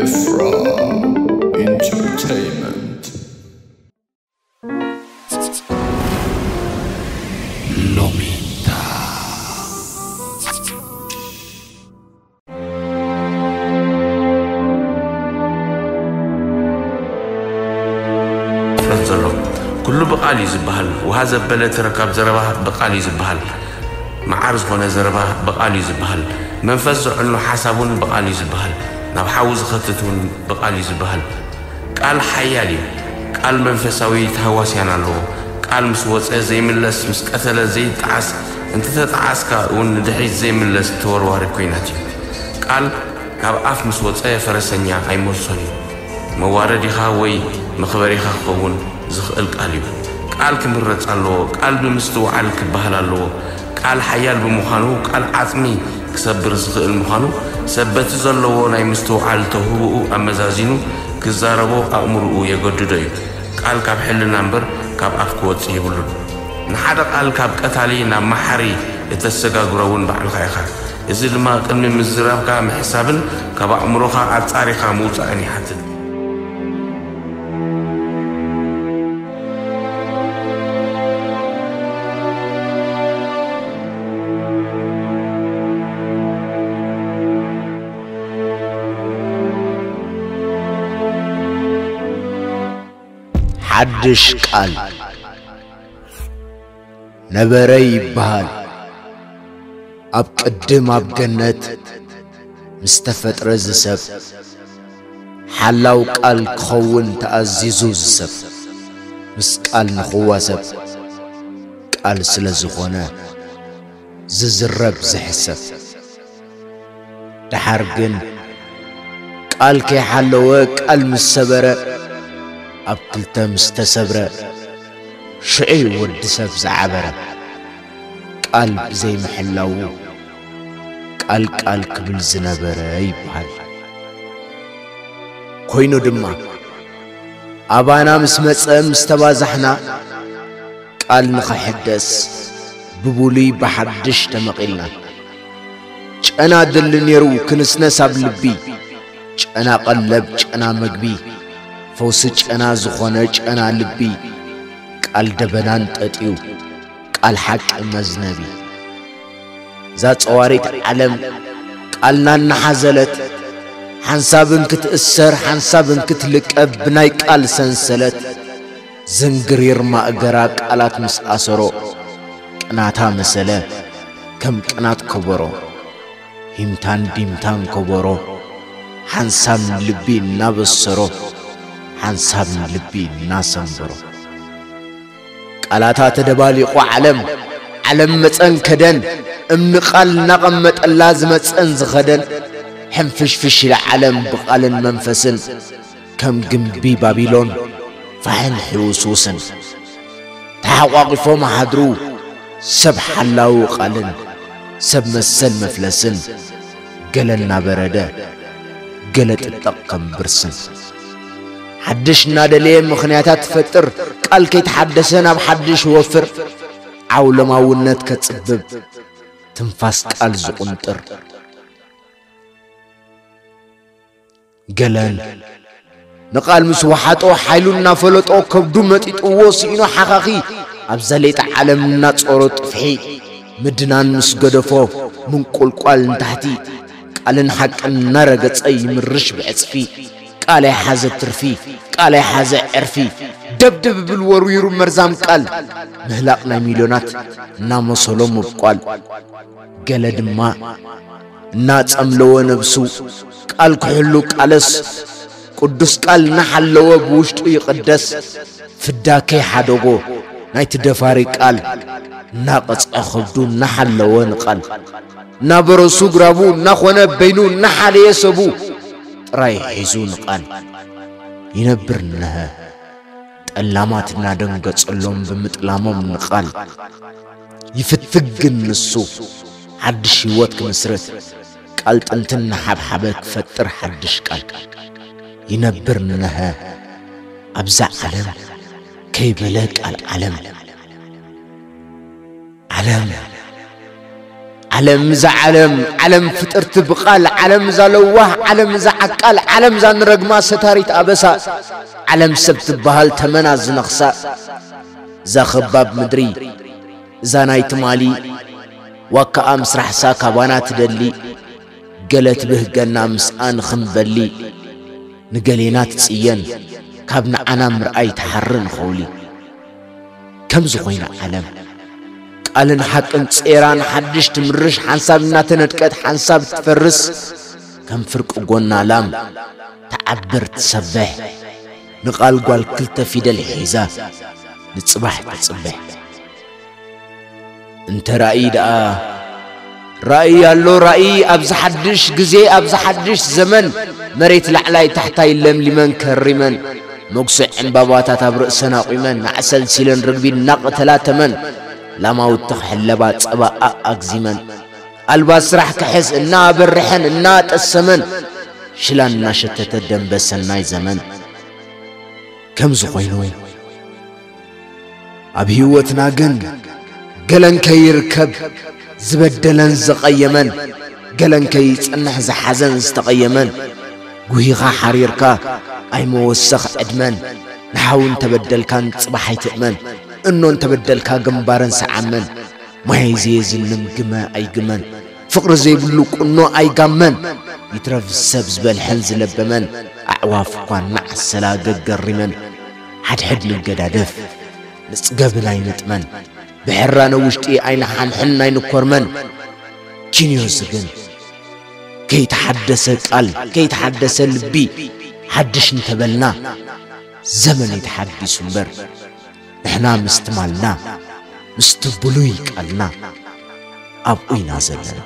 From Entertainment. ሎሚታ ፍረት ዘሎ ኩሉ ብቓል እዩ ዝበሃል። ውሃ ዘበለ ተረካብ ዘረባ ብቓል እዩ ዝበሃል። መዓር ዝኾነ ዘረባ ብቓል እዩ ዝበሃል። መንፈስ ዘዕኑ ሓሳብ እውን ብቓል እዩ ዝበሃል። ናብ ሓዊ ዝኸትት እውን ብቓል እዩ ዝበሃል። ቃል ሓያል እዩ። ቃል መንፈሳዊ ተሃዋስያን ኣለዎ። ቃል ምስ ወፀ ዘይምለስ፣ ምስ ቀተለ ዘይጠዓስ፣ እንተተጠዓስካ እውን ንድሕሪት ዘይምለስ ተወርዋሪ ኮይናት እዩ። ቃል ካብ ኣፍ ምስ ወፀ ፈረሰኛ ኣይመልሶን እዩ። መዋረዲኻ ወይ መኽበሪኻ ክኸውን ዝኽእል ቃል እዩ። ቃል ክምረጽ ኣለዎ። ቃል ብምስትውዓል ክበሃል ኣለዎ። ቃል ሓያል ብምዃኑ፣ ቃል ዓጽሚ ክሰብር ዝኽእል ምዃኑ፣ ሰብ በቲ ዘለዎ ናይ ምስትውዓል ተውህቦኡ ኣመዛዚኑ ክዛረቦ ኣእምሮኡ የገድዶ እዩ። ቃል ካብ ሕልና እምበር ካብ ኣፍ ክወጽእ የብሉን። ንሓደ ቃል ካብ ቀታሊ ናብ መሓሪ እተሰጋግሮ እውን ባዕልኻ ኢኻ። እዚ ድማ ቅድሚ ምዝራብካ ምሕሳብን ካብ ኣእምሮኻ ኣጻሪኻ ምውጻእን ይሓትት። ሓድሽ ቃል ነበረ ይበሃል። ኣብ ቅድም ኣብ ገነት ምስ ተፈጥረ ዝሰብ፣ ሓላው ቃል ክኸውን ተኣዚዙ ዝሰብ፣ ምስ ቃል ንኽዋሰብ፣ ቃል ስለ ዝኾነ ዝዝረብ ዝሕሰብ። ደሓር ግን ቃል ከይሓለወ ቃል ምስ ሰበረ፣ ኣብ ክልተ ምስ ተሰብረ፣ ሽዑ እዩ ወዲ ሰብ ዝዓበረ። ቃል ብዘይምሕላዉ ቃል ቃል ክብል ዝነበረ ይበሃል። ኮይኑ ድማ ኣባና ምስ መጸ ምስ ተባዛሕና ቃል ንኽሕደስ ብብሉይ ብሓድሽ ተመቒልና። ጨና ድሊ ነይሩ ክንስነስ ኣብ ልቢ፣ ጨና ቀለብ ጨና መግቢ፣ ፈውሲ ጨና ዝኾነ ጨና ልቢ፣ ቃል ደበናን ጠጥዩ ቃል ሓቂ መዝነቢ። እዛ ጸዋሪት ዓለም ቃልና እናሓዘለት፣ ሓንሳብ እንክትእሰር ሓንሳብ እንክትልቀብ ብናይ ቃል ሰንሰለት፣ ዝንግሪር ማእገራ ቃላት ምስ ኣሰሮ፣ ቅናታ መሰለ ከም ቅናት ከበሮ፣ ሂምታን ዲምታን ከበሮ፣ ሓንሳብ ንልቢ እናበሰሮ፣ ሓንሳብ ንልቢ እናሰንበሮ። ቃላታ ተደባሊቑ ዓለም፣ ዓለም መጸን ከደን፣ እምኒ ቃል እናቐመጠላ ዝመጸን ዝኸደን፣ ሕንፍሽፍሽ ኢላ ዓለም ብቓልን መንፈስን፣ ከም ግምቢ ባቢሎን ፋሕን ሕውስውስን። ተሓቋቒፎም ሓድሩ ሰብ ሓላዊ ቃልን ሰብ መሰል መፍለስን፣ ገለ እናበረደ ገለ ጥጠቕ ከም ብርስን። ሓድሽ እናደለየ ምኽንያታት ትፈጥር፣ ቃል ከይተሓደሰ ናብ ሓድሽ ወፍር፣ ዓውለማውነት ከጽብብ ትንፋስ ቃል ዝቑንጥር። ገለን ንቓል ምስ ወሓጦ ሓይሉ እናፈለጦ ከብዱ መጢጥዎ ስኢኑ ሓኻኺ ኣብዛ ሌጣ ዓለም እናጾሮ ጥፍሒ ምድናን ምስ ገደፎ ምንቁልቋል ንታሕቲ ቃልን ሓቅን እናረገጸ ይምርሽ ብዕጽፊ ቃል ኣይሓዘ ትርፊ ቃል ኣይሓዘ ዕርፊ ደብድብ ብል ወርዊሩ መርዛም ቃል ምህላቕ ናይ ሚልዮናት እናመሰሎ ምብቋል ገለ ድማ እናጸምለወ ነብሱ ቃል ክሕሉ ቃለስ ቅዱስ ቃል እናሓለወ ብውሽጡ ይቕደስ ፍዳ ከይሓደጎ ናይቲ ደፋሪ ቃል እናቐጽዐ ኸብዱ እናሓለወ ንቓል እናበረሱ ግራቡ እናኾነ በይኑ እናሓለየ ሰቡ ጥራይ ሒዙ ንቓል ይነብር እነሀ ጠላማት እናደንገጸሎም ብምጥላሞም ንቓል ይፍትግ ግን ንሱ ሓድሽ ህይወት ክምስርት ቃል ጥንቲ እናሓብሓበ ክፈጥር ሓድሽ ቃል ይነብር እነሀ ኣብዛ ዓለም ከይበለ ቃል ዓለም ዓለም ዓለም እዛ ዓለም ዓለም ፍጥርቲ ብቓል ዓለም እዛ ለዋህ ዓለም እዛ ዓቃል ዓለም እዛ ንረግማ ሰታሪት ኣበሳ ዓለም ሰብ ትበሃል ተመና ዝነኽሳ እዛ ኸባብ ምድሪ እዛ ናይ ትማሊ ዋካኣ ምስራሕሳ ካባና ትደሊ ገለ ትብህገና ምስኣ ንኽንበሊ ንገሌና ትጽየን ካብ ንዓና ምርኣይ ትሓርን ኸውሊ ከምዚ ኾይና ዓለም ቃልን ሓቅን ጼራን ሓድሽ ትምርሽ ሓንሳብ እናተነድቀት ሓንሳብ ትፈርስ ከም ፍርቂ ጎና ላም ትዓብር ትሰብሕ ንቓል ጓል ክልተ ፊደል ሒዛ ንጽባሕ ትጽብሕ እንተ ራእይ ደኣ ራእይ ኣሎ ራእይ ኣብዚ ሓድሽ ግዜ ኣብዚ ሓድሽ ዘመን መሬት ላዕላይ ታሕታይ ለምሊመን ከሪመን መጉስዕ ዕምባባታት ኣብ ርእሰን ኣቑመን ኣዕሰልሲለን ርግቢ እናቐተላ ተመን ላማውቲ ክሕለባ ጸባኣ ኣግዚመን ኣልባ ስራሕ ክሕዝ እናበርሐን እናጠሰመን ሽላ እናሸተተ ደንበ ሰናይ ዘመን ከምዚ ኮይኑ ኣብ ህይወትና ግን ገለን ከይርከብ ዝበደለን ዝቐየመን ገለን ከይጸንሕ ዝሓዘን ዝተቐየመን ጉሂኻ ሓሪርካ ኣይመወሰኽ ዕድመን ንሓው እንተበደልካን ጽባሕ ኣይትእመን እኖ እንተበደልካ ግንባረን ሰዓመን ማይ ዘየዝንም ግመ ኣይግመን ፍቕሪ ዘይብሉ ቁኖ ኣይጋመን ይትረፍ ሰብ ዝበልሐን ዝለበመን ኣዕዋፍ እኳ እናዓሰላ ገገሪመን ሓድሕድ ንገዳደፍ ንጽገብን ኣይንጥመን ብሕራነ ውሽጢ ኣይንሓንሕን ኣይንኮርመን ኪንዮስ ግን ከይተሓደሰ ቃል ከይተሓደሰ ልቢ ሓድሽ እንተበልና ዘመን እዩ ተሓዲሱ እምበር ንሕና ምስ ትማልና ምስቲ ብሉይ ቃልና ኣብኡ ኢና ዘለና